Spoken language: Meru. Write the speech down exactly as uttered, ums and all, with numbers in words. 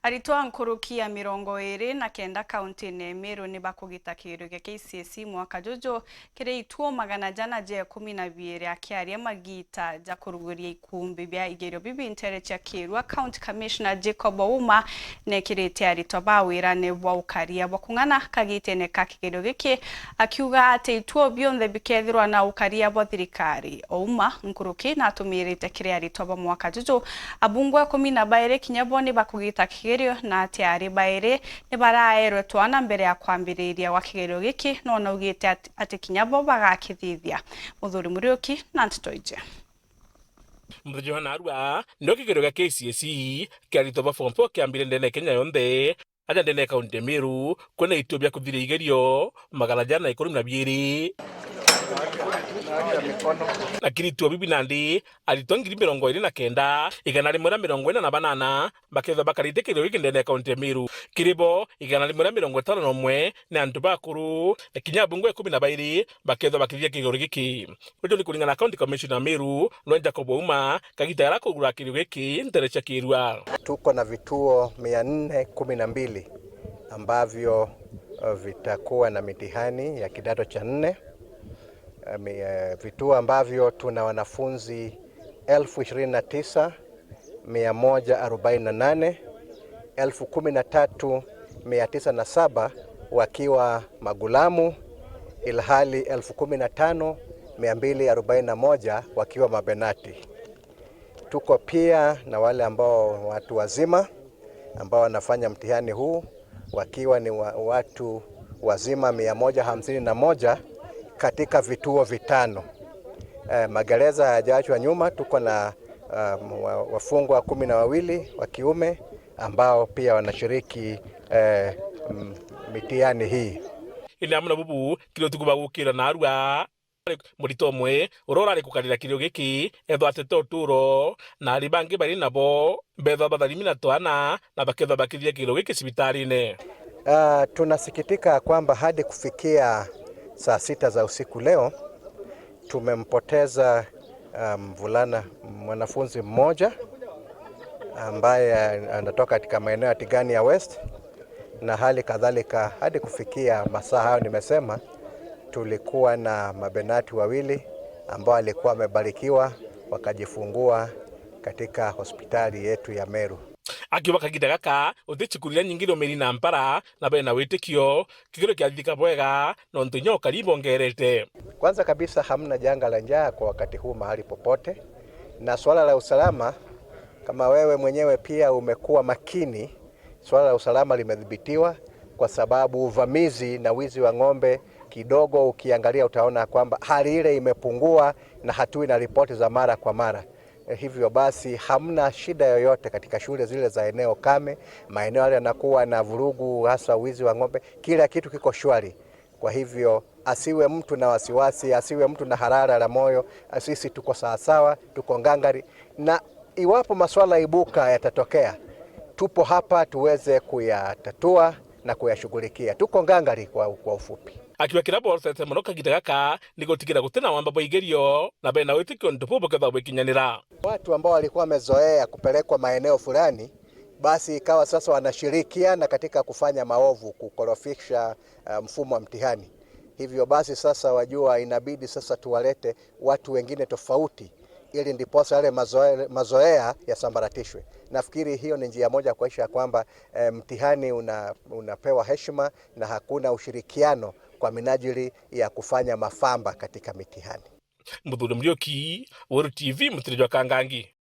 Aritwa nkuruki ya mirongo iri na kenda kaunti-ini ya Meru ni bakugita kigerio gia K C S E mwaka juju, kiri ituo magana jana ja ikumi na biiri. Akiaria magita ja kuruguria ikumbi bia igerio bibi ntere cia Kirua, County Commissioner Jacob Ouma nekirite aritwa ba wirane bwa ukaria bwa kung'ana kagitene ka kigerio giki, akiuga ati ituo bionthe bikethirwa na ukaria bwa thirikari. Ouma nkuruki natumirite kiri aritwa ba mwaka juju, abungwa ikumi na bairi kinya bo ni bakugita kigerio, na ati ari bairi ni baraerwe twana mbere ya kwambiriria gwa kigerio giki, no naugite at-, ati kinya bo bagakithithia. Muthuri Muriuki na nteto iji. Muthenya wa narua ndio kigerio gia K C S E kia aritwa ba form four kiambire ndene ya Kenya yonthe, aja ndene ya kaunti ya Meru, kwina ituo bia kuthiria igerio magana jana na ikumi na biiri. Na kiri ituo bibi nandi, aritwa ngiri mirongo iri na kenda, igana rimwe na mirongo ina na banana bakethwa bakarite kigerio giki ndene ya kaunti ya Meru. Kiri bo, igana rimwe na mirongo itano na umwe ni antu bakuru, na kinya abungwa ikumi na bairi bakethwa bakirithia kigerio giki. Uju ni kuringana na County Commissioner Meru, nwe Jacob Ouma, kagita garia kugura kigerio giki ntere cia Kirua. Tuko na vituo mia nne kumi na mbili ambavyo, eh, vitakuwa na mitihani ya kidato cha nne. Eh, mi-, eh, vituo ambavyo tuna wanafunzi elfu ishirini na tisa mia moja arobaini na nane, elfu kumi na tatu mia tisa na saba wakiwa magulamu, ilhali elfu kumi na tano mia mbili arobaini na moja wakiwa mabenati. Tuko pia na wale ambao watu wazima ambao wanafanya mtihani huu, wakiwa ni wa-, watu wazima mia moja hamsini na moja katika vituo vitano. Eh, magereza hayajaachwa nyuma, tuko na, um, wa-, wafungwa kumi na wawili wa kiume ambao pia wanashiriki, eh, m-, mitihani hii. Indi amwe na bubu, kiri utuku bwa gukira narua, muritwa umwe uria urari kukarira kigerio giki ethwa atete uturo, na ari bangi bari nabo bethwa batharimi na twana, na bakethwa bakithia kigerio giki cibitarine. Ah, tunasikitika kwamba hadi kufikia saa sita za usiku leo, tumempoteza, ah, mvulana, mwanafunzi mmoja ambaye anatoka katika maeneo ya Tigania West, na hali kadhalika hadi kufikia masaa hayo nimesema, tulikuwa na mabenati wawili ambao walikuwa wamebarikiwa wakajifungua katika hospitali yetu ya Meru. Akiuga kagita gaka, guti cukuru iria nyingi irumiri na mpara na bena witikio, kigerio kiathithika bwega, nontu inya ukari ibongerete. Kwanza kabisa, hamna janga la njaa kwa wakati huu mahali popote, na swala la usalama, kama wewe mwenyewe pia umekuwa makini, swala la usalama limedhibitiwa, kwa sababu uvamizi na wizi wa ng'ombe kidogo, ukiangalia utaona kwamba hali ile imepungua na hatui na ripoti za mara kwa mara. Eh, hivyo basi, hamna shida yoyote katika shule zile za eneo kame, maeneo yale yanakuwa na vurugu, hasa wizi wa ng'ombe, kila kitu kiko shwari. Kwa hivyo, asiwe mtu na wasiwasi, asiwe mtu na harara la moyo, sisi tuko sawasawa, tuko ngangari, na iwapo maswala ibuka yatatokea, tupo hapa tuweze kuyatatua na kuyashughulikia. Tuko ngangari kwa, kwa ufupi. Akiuga kiria borotete mono kagita gaka ni gutigira gutina wamba bwa igerio na bena witikio untu buu bukethwa bwikinyanira. Watu ambao walikuwa wamezoea kupelekwa maeneo fulani, basi ikawa sasa wanashirikiana katika kufanya maovu, kukorofisha, eh, mfumo wa mtihani. Hivyo basi sasa wajua inabidi sasa tuwalete watu wengine tofauti ili ndiposa yale mazoe-, mazoea yasambaratishwe. Nafikiri hiyo ni njia moja kuhakikisha kwamba, eh, mtihani una-, unapewa heshima na hakuna ushirikiano kwa minajili ya kufanya mafamba katika mitihani. Muthuri Muriuki, Weru T V, Mutiri jwa Kangangi.